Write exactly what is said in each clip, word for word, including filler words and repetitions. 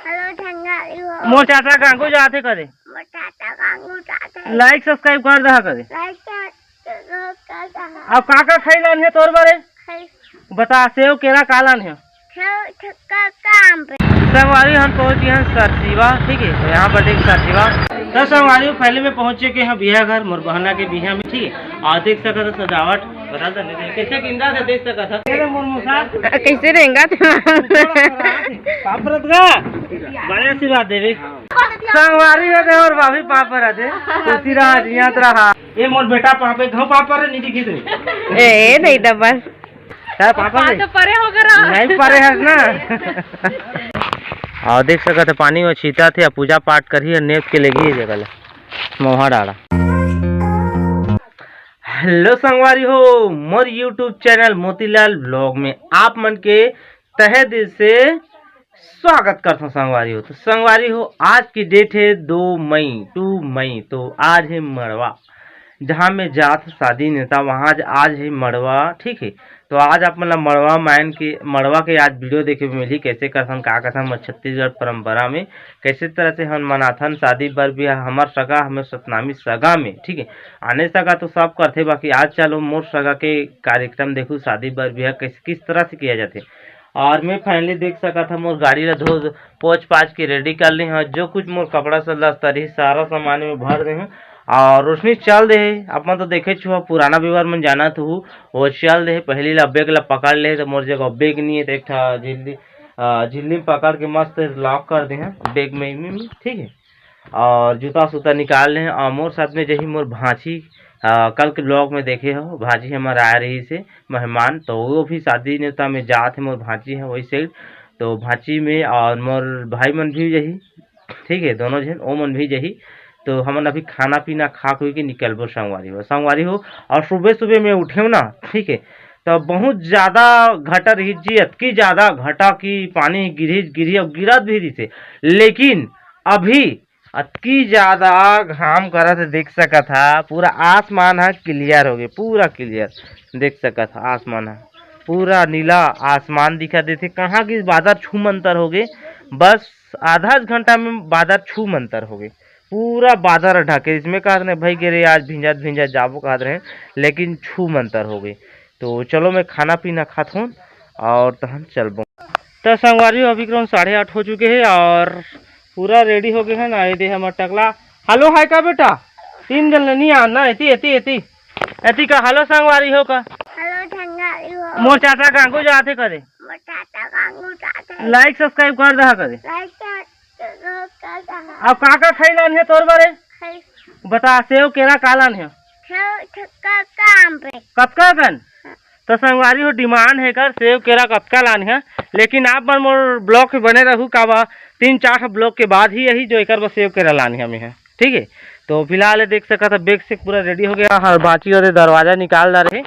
Hello संगवारी हो। मोर चाचा गांगू जाथे करे। मोर चाचा गांगू जाथे। Like subscribe कर दहा करे। Like कर, कर दहा। अब का का खाई लान हे तोर बरे? खाई। बता, सेव केरा का लान हे? सेव, छक्का, काम पे। संगवारी, हम पहुंच गए हैं सरसीवा, ठीक है, तो यहाँ पर देख सरसीवा। तो संगवारी, पहले में पहुंचे के हैं बिहा घर, मोर बहना के बिहा में, ठीक है। और देख सकत हो सजावट, बता दे, कैसे गिंदा था, देख सकत हो। तेरे मोर मुसार। कैसे रेंगा था? पाप रत गा। बड़े आशीर्वाद देवे। संगवारी हो दे और भाभी पाप पर आते। खुशी रहा, जियात रहा। ये मोर बेटा पापे, घाव पाप पर नहीं दिखी तू। ए, ए, नहीं दबल। काय पापा पाँच नहीं? तो परे हो गया। नहीं परे है ना। और देख सकत है पानी में छीटा थे, पूजा पाठ करही और नेप के लेगी ये जगह ला। मोहा डाला। हेलो संगवारी हो, मोर YouTube चैनल मोतीलाल ब्लॉग में आप मन के तहे दिल से स्वागत करथों संगवारी हो। तो संगवारी हो, आज की डेट है दो मई, टू मई। तो आज है मड़वा, जहाँ मैं जात शादी नेता, वहाँ आज, आज है मड़वा, ठीक है। तो आज आप मन ला मड़वा मायन के, मड़वा के आज वीडियो देखे बर मिलही, कैसे करथन, का करथन हमर छत्तीसगढ़ परंपरा में, कैसे तरह से हम मनाथन शादी बर बिहा, हमर सगा, हमर सतनामी सगा में, ठीक है। आने सगा तो सब करथे, बाकी आज चलो मोर सगा के कार्यक्रम देखू, शादी बर बिहा कैसे, किस तरह से किया जाथे। और मैं finally देख सकत हव, मोर गाड़ी ला धो, पोंछ पाछ के ready कर ले हव। जो कुछ मोर कपड़ा सल्ला रही, सारा सामान में भर दे हव। और रोशनी चल दे हे, अपन तो देखे छुआ, पुराना व्यवहार मन जानत हू, वो चल दे हे। पहली ला बैग ला पकड़ ले, तो मोर जगह बैग नहीं है, तो एक ठा झिल्ली, अ, झिल्ली में पकड़ के मस्त lock कर दे हव बैग में, में, में, ठीक है। और जूता सूता निकाल ले हव। और मोर साथ में जही मोर भांची, अ, कल के ब्लॉग में देखे हो, भांची हमर आए रही से मेहमान, तो वो भी शादी नेता में जात है, मोर भांची है वही साइड। तो भांची में और मोर भाई मन भी जही, ठीक है, दोनों झन ओ मन भी जही। तो हमन अभी खाना पीना खा खुई के निकलबो संगवारी हो, संगवारी हो। और सुबह सुबह में उठे ना, ठीक है, तो बहुत ज्यादा घटा रही जी, अतकी ज्यादा घटा कि पानी गिरी गिरी, अब गिरत भी रही थे, लेकिन अभी अतकी ज्यादा घाम करत हे, देख सकत हा, पूरा आसमान ह clear हो गे, पूरा clear देख सकत हा। आसमान ह पूरा नीला आसमान दिखा देथे। कहाँ की बादर छू मंतर हो गे, बस आधा घंटा में बादर छू मंतर हो गे, पूरा बादर ढके। इसमें कहत रहे भाई गे रे, आज भिंजात भिंजात जाबो कहत रहे, लेकिन छू मंतर हो गे। तो चलो मैं खाना पीना खात हूँ और तहन चलबो। तो संगवारी हो, अभी करीबन साढ़े आठ हो चुके हैं और पूरा ready हो गए हैं ना। ये दे हमर टकला। हेलो, हाय का बेटा? तीन दिन ले नहीं आना, एती, एती, एती। एती का हेलो संगवारी हो का? हेलो संगवारी हो। मोर चाचा गांगू जाथे करे। मोर चाचा गांगू जाथे। Like subscribe कर दहा करे। Like कर, कर, कर दहा। अब का का खाई लान हे तोर बरे? खाई। बता, सेव केरा का लान हे? सेव छक्का काम पे। कतका कन? तो संगवारी हो, demand हे कर सेव केरा कतका लान हे, लेकिन आप मन मोर ब्लॉग में बने रहू, का बा तीन चार ठो ब्लॉग के बाद ही यही जो एकर बस सेव केरा लान हे हमें है, ठीक है। तो फिलहाल ये देख सकत हा, बैग से पूरा ready हो गया, हर बाची और दरवाजा निकाल डारे हे।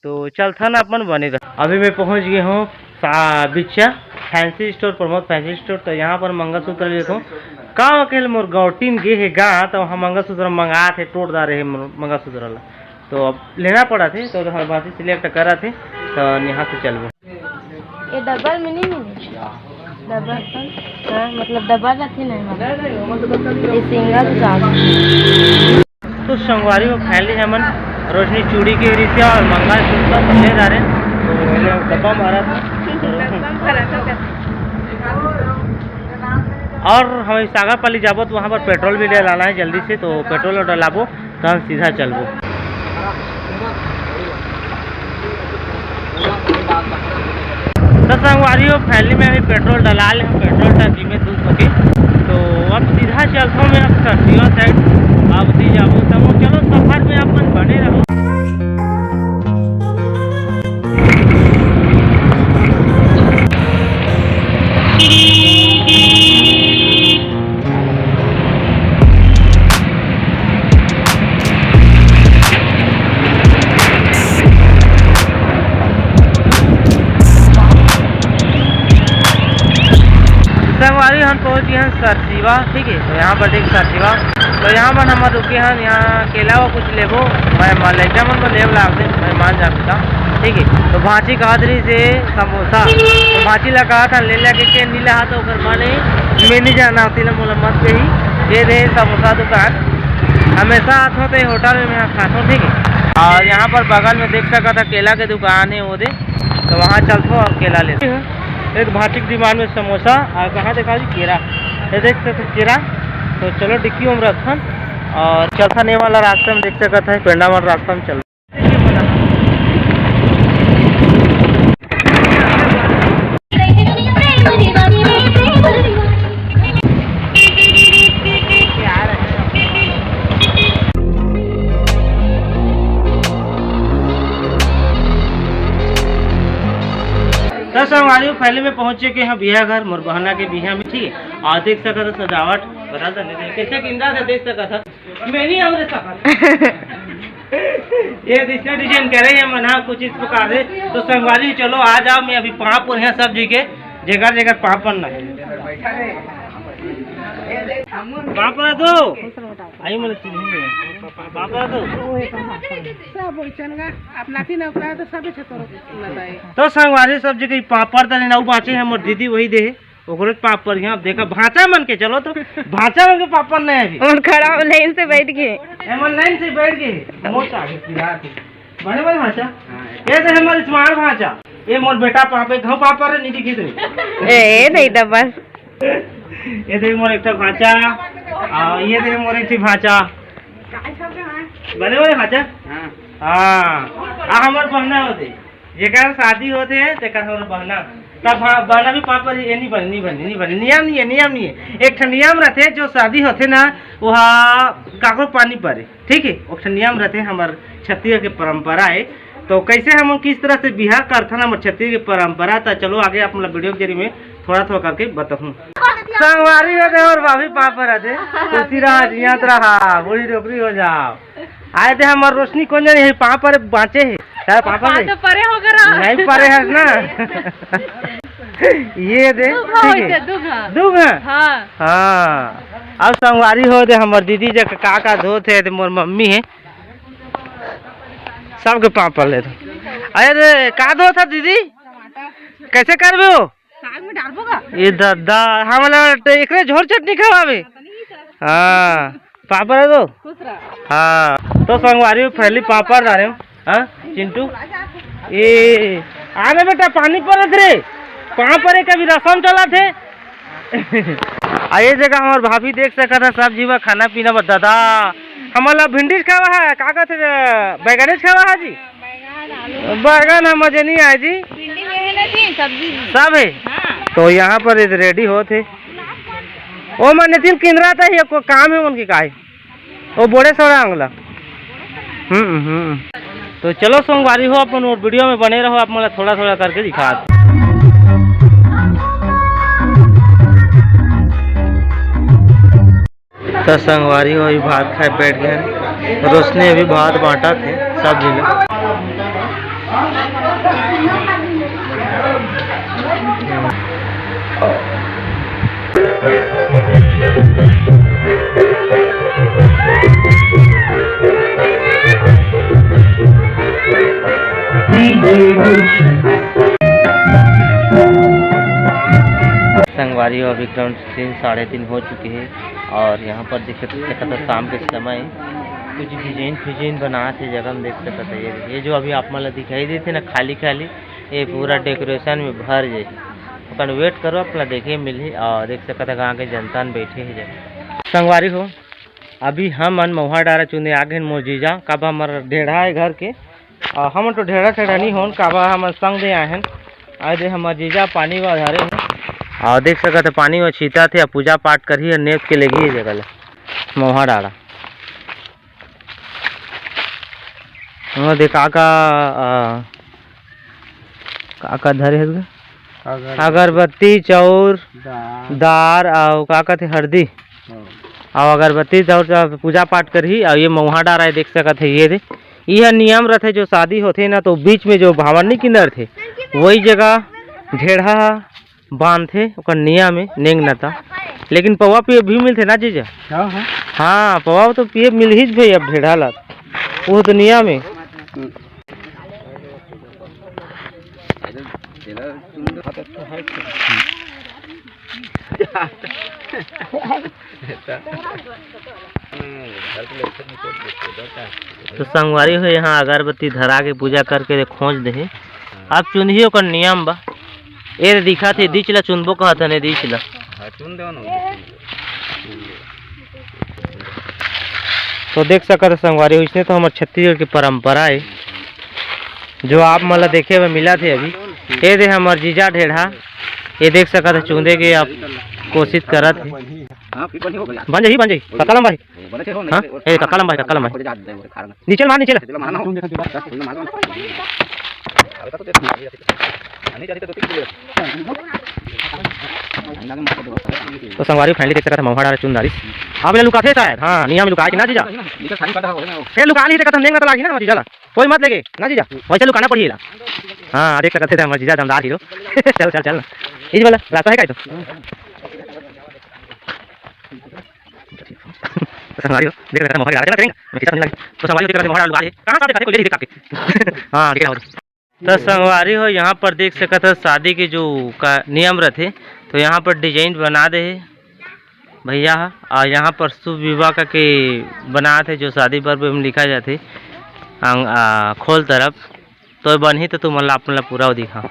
तो चलथन अपन बने रह। अभी मैं पहुंच गए हूँ सा-, बिच्चा fancy store, Pramod fancy store. तो यहाँ पर मंगलसूत्र लेथों। का अकेल मोर गौटिन गे हे गा, तो वहाँ मंगलसूत्र मंगा थे, टोट डारे हे मंगलसूत्र ला। तो अब लेना पड़ा थे, तो हर बात select करा थे, तो यहाँ से चलबो। ये डबल में नहीं मिले? डबल तो, हाँ, मतलब डबल रखे नहीं, मतलब ये सिंगल चार। तो संगवारी हो, finally हमन रोशनी चूड़ी के रिसिया और मंगलसूत्र सब ले जा रहे हैं। तो ये डब्बा मारा था। डब्बा मारा था। और हम सागापाली जाबो तो वहाँ पर पेट्रोल भी डलाना है जल्दी से, तो पेट्रोल डलाबो। तहन सीधा चलबो। तो संगवारी हो, finally मैं अभी पेट्रोल डला ले हूँ, पेट्रोल टंकी में दूध होके। तो अब सीधा चलता हूँ मैं अब सरसीवा side, अब दी जाबो। तो चलो, सफर में अपन बने रहो। संगवारी, हम पहुंच गए हैं सरसीवा, ठीक है। तो यहाँ पर देख सरसीवा, तो यहाँ पर हम रुके हैं, यहाँ केला व कुछ लेबो, मैं, मैं लइका मन को लेब लागते, मैं मान जाता, ठीक है। तो भांची कहा रही से समोसा, तो भांची ला कहा था ले लेके के नीला हाथ ओकर माने मैं नहीं जाना होती ना, मोला मत कही। ये दे समोसा दुकान, हमेशा आथो तो ये होटल में मैं खाथो, ठीक है। और यहाँ पर बगल में देख सकत ह केला के दुकान है, वो दे, तो वहाँ चलथो और केला लेथो। एक भांची के डिमांड में समोसा, और कहाँ देखा जी, केरा, ये देख सकत ह केरा। तो चलो डिक्की में रखन और चलथन, ये वाला रास्ता में देख सकत ह, पेंडा वाला रास्ता में चल। तो संगवारी हो, पहले मैं पहुंच चुके हैं बिहा घर, मोर बहना के बिहा में, ठीक है। और देख सकत ह सजावट, बता दे, कैसे किंदा से देख सकत ह, मैं नहीं हमरे सकत। ये डिजाइन डिजाइन करे ये मन, हाँ, कुछ इस प्रकार से। तो संगवारी चलो आ जाओ, मैं अभी पाँव पर यहाँ सब जी के, जेकर जेकर पाँव पर ना है। पाँव पर दो। आई मतलब चिन्ह नहीं है। पाँव पर दो। सब वही चंगा, आप नाती नौकरा तो सब छे तोरो बताए। तो संगवारी सब जी के पाँव पर दे ना, उ बाँचे हैं मोर दीदी, वही दे। ओकरे पाँव पर यहाँ देखा, भांचा मन के चलो तो, भांचा मन के पाँव पर नहीं अभी। मन खड़ा हो लाइन से बैठ गए। ए, मन लाइन से बैठ गए। मोर आगे पिला के। बड़े बड़े भांचा। हाँ। ये तो हमारे स्मार्ट भांचा। ये मोर बेटा पाँव पे, घाव पाँव पर नहीं दिखी तो। ए, नहीं तो बस। ये देख मोर एक ठो भांचा। आ, ये देख मोर एक ठो भांचा। बड़े बड़े भांचा। हाँ। हाँ। आ, हमार बहना होते। जेकर शादी होथे, तेकर हमर बहना। तब हाँ, बहना भी पाँव पर, ये नहीं बने, नहीं बने, नहीं बने। नियम नहीं है, नियम नहीं है। एक ठन नियम रहथे, जो शादी होथे ना, वहाँ काकरो पाँव नहीं परे, ठीक है? एक ठन नियम रहथे, हमर छत्तीसगढ़ के परंपरा है। तो कैसे हम किस तरह से बिहा करथन, हमर छत्तीसगढ़ के परंपरा, तो चलो आगे आप मतलब वीडियो के जरिए में थोड़ा थोड़ा करके बताहूँ। संगवारी हो दे और भाभी पाँव पर रहथे, खुशी रहा, जियत रहा, बूढ़ी डोकरी हो जाओ। आए थे हमार रोशनी कौन जाने है, पाँव पर बाँचे है। क्या पाँव पर पाँव है? तो परे होगा ना। नहीं परे है ना। ये दे, दू घा ठीक है। होइसे, दू घा। दू घा? हाँ। हाँ। अब संगवारी हो दे, हमर दीदी जे का का धोत है, ते मोर मम्मी है। सबके पाँव पर ले दो। अरे रे, का धोत है दीदी? कैसे करबे हो? साग में डालबो का? ये दादा, हमला तो एकरे झोर चटनी खवावे। हाँ, पापड़ है तो? खुश रह। हाँ, तो संगवारी में पहली पापड़ डाले। हाँ, चिंटू, ए, आने बेटा, पानी परत रे, पाँव परे कभी रसम चला थे। आ ये जगह हमार भाभी देख सकत है, सब जीवा खाना पीना बा। दादा, हमला भिंडी खावा है, का कहते, बैगन खावा है जी? बैगन, आलू। बैगन हम मजे नहीं आए जी। भिंडी में है ना जी, सब्जी भी। सब है? हाँ। तो यहाँ पर ये रेडी होत है। ओ मन नितिन किंदरा था, ये को काम है उनकी काय? ओ बोड़े सौड़ा अंगला। हम्म, हम्म। तो चलो संगवारी हो, अपन और वीडियो में बने रहो, आप मतलब थोड़ा थोड़ा करके दिखा। त संगवारी हो, अभी भात खाए बैठ गए हैं। रोशनी अभी भात बांटत हे सब झन ल। संगवारी हो, अभी ग्राउंड तीन, साढ़े तीन हो चुके हैं और यहाँ पर देख सकत हो शाम के समय कुछ डिजाइन फिजाइन बनात हे जगह में देख सकत हो। ये, ये जो अभी आप मन ला दिखाई देत हे ना खाली खाली, ये पूरा डेकोरेशन में भर जाए। अपन वेट करो, अपना देखे मिलही और देख सकत हो गाँव के जनता मन बैठे हे जगह। संगवारी हो, अभी हमन महुआ डारा चुने आ गेन मोर जीजा, काबर हमर ढेढ़ा हे घर के, अ, हमन तो ढेढ़ा ढेढ़ा नहीं होन, काबर हमन संग दे आए हन। आए दे हमर जीजा पानी वा धरे हे। अउ देख सकत हे पानी वा छींचत हे, पूजा पाठ करही अउ नेप के लेगही ए जगह ले। महुआ डारा। ओमा दे का का, अ, का का धरे हे गा? अगरबत्ती। अगरबत्ती, चाउर, दार। दार अउ का कथे हरदी। हाँ। अउ अगरबत्ती, चाउर, चाउर पूजा पाठ करही। अउ ये मउहा डारा हे, देख सकत हे ये दे। इह नियम रथे, जो शादी होथे ना, तो बीच में जो भांवर नहीं किंदरथे, वही जगह ढेढ़ा बांधथे, ओकर नियम हे, नेंग नता। लेकिन पौवा पिए भी मिलथे ना जीजा? हाँ, हाँ। हाँ, पौवा तो पिए मिलहीच भई अब ढेढ़ा ला। वो तो नियम हे। हम्म। तो संगवारी हो, यहाँ अगरबत्ती धरा के पूजा करके दे खोज दे हे। अब चुनही ओकर नियम बा। ए दे दिखत हे, हाँ। दीच ला चुनबो कहत हन, ए दीच ला। हाँ, चुन देवा ना। तो देख सकत हे संगवारी हो, इसने तो हमर छत्तीसगढ़ के परंपरा हे, जो आप मन ला देखे बर मिलत हे अभी। ए दे हमर जीजा ढेढ़ा, ए देख सकत हे चुंदे के आप कोशिश करत हे। हाँ, फिर बन ही हो गया। बन जाही, बन जाही। कतका लंबा हे? हाँ? ए, कतका लंबा हे, कतका लंबा हे? नीचे मार, नीचे ला। तो संगवारी finally देख सकत हे, मउहा डारे चुन डारिस। अब एला लुकाथे शायद। हाँ, नियम लुकाथे ना जीजा। ए, लुका नहीं सकत, हम देख ना तो लागी ना हमर जीजा ला। कोई मत लेके ना जीजा, वैसे लुकाना पड़ही एला। हाँ, देख सकत हे हमर जीजा दमदार हीरो। चल, चल, चल ना। इही वाला रास्ता हे का तो? तो संगवारी हो, देख सकत हे मउहा डारे, चला करेंगे। मैं खींचा नहीं लगी। तो संगवारी हो, देख सकत हे मउहा डारे, लुका दे। कहाँ साफ दिखा दे, कोई ले ली देख के। हाँ, ठीक है, हो। तो संगवारी हो, यहाँ पर देख सकत हे शादी के जो का नियम रथे, तो यहाँ पर design बना दे हे भैया ह। और यहाँ पर शुभ विवाह का के बनात हे, जो शादी बर में लिखा जाथे अंग-, आ, खोल तरफ। तो बनही तो तुमन ला, अपन ला पूरा दिखा।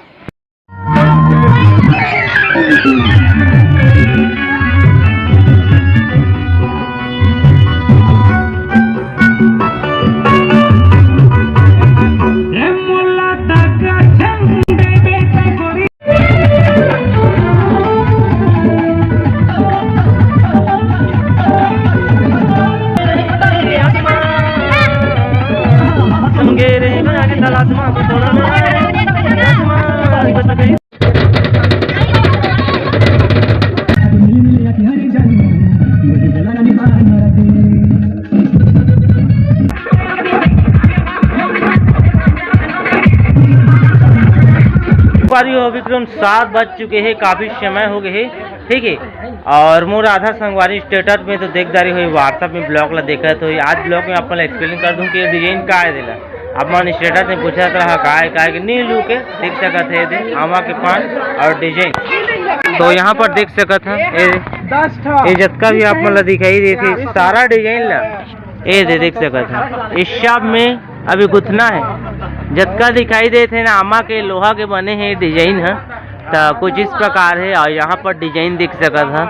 संगवारी हो, अभी तुरंत सात बज चुके हे, काफी समय हो गए हे, ठीक है। और मोर आधा संगवारी status में तो देख डारे होही, WhatsApp में vlog ला देखत होही। आज vlog में अपन ला explain कर दूं कि ये design का हे, देला अपन status में पूछत रहा का हे, का हे कि नी लुके देख सकत हे, दे आमा के पान और design। तो यहाँ पर देख सकत हे, ये, ये जतका भी आप मन ला दिखाई देत हे, सारा design ला ए दे देख सकत हे, इस shop में अभी गुथना हे। जतका दिखाई देत हे ना, आमा के लोहा के बने हे design ह, त कुछ इस प्रकार हे। और यहाँ पर design देख सकत हे,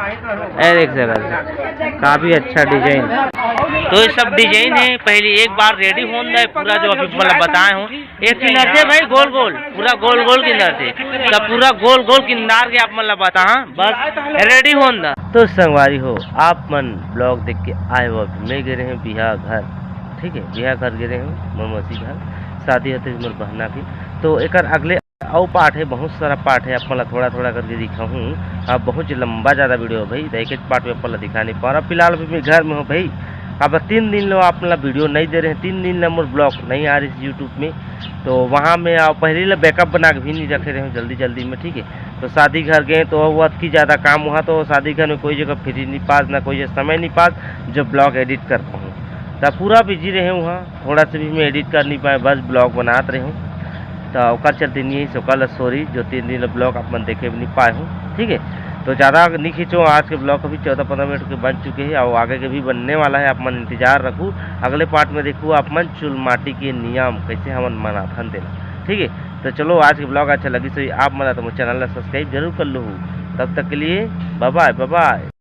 ए देख सकत हे, काफी अच्छा design। तो ये सब design हे, पहले एक बार ready होन दे, पूरा जो अभी मतलब बताए हूँ, एक किनार से भाई गोल गोल, पूरा गोल गोल किनार से, तब पूरा गोल गोल किनार के आप मन ला बता, हाँ, बस ready होन दा। तो संगवारी हो, आप मन vlog देख के आए हो, अभी मैं गे रहे हूँ बिहाव घर, ठीक है, बिहाव घर गे रहे हूँ मोर मौसी घर, शादी होते मोर बहना की। तो एकर अगले अउ part हे, बहुत सारा part हे, आप मन ला थोड़ा थोड़ा करके दिखाहूँ। अब बहुत लंबा ज़्यादा video हे भाई, त एक एक part में आप मन ला दिखा नहीं पा रहा। फिलहाल अभी मैं घर में हूँ भाई, अब तीन दिन लो आप मन ला video नहीं दे रहे हैं, तीन दिन ला मोर vlog नहीं आ रही YouTube में। तो वहाँ में आप पहले ला backup बना के भी नहीं रखे रहे हूँ जल्दी जल्दी में, ठीक है। तो शादी घर गए तो वो अतकी ज़्यादा काम हुआ, तो शादी घर में कोई जगह free नहीं पास, ना कोई समय नहीं पास जो vlog edit कर पाऊँ। तो पूरा busy रहे वहाँ, थोड़ा सा भी मैं edit कर नहीं पाए, बस vlog बनात रहे हूँ। तो ओकर चलते नहीं है, ओकर ला sorry, जो तीन दिन vlog आप मन देखे भी नहीं पाए हो, ठीक है। तो ज़्यादा नहीं खींचो, आज के vlog अभी चौदह पन्द्रह मिनट के बन चुके हैं और आगे के भी बनने वाला है, आप मन इंतजार रखू। अगले part में देखू आप मन चुलमाटी के नियम कैसे हमन मनाथन तेला, ठीक है। तो चलो, आज के vlog अच्छा लगी सही आप मन ला तो मोर channel ला subscribe जरूर कर लो। तब तक के लिए bye bye, bye bye।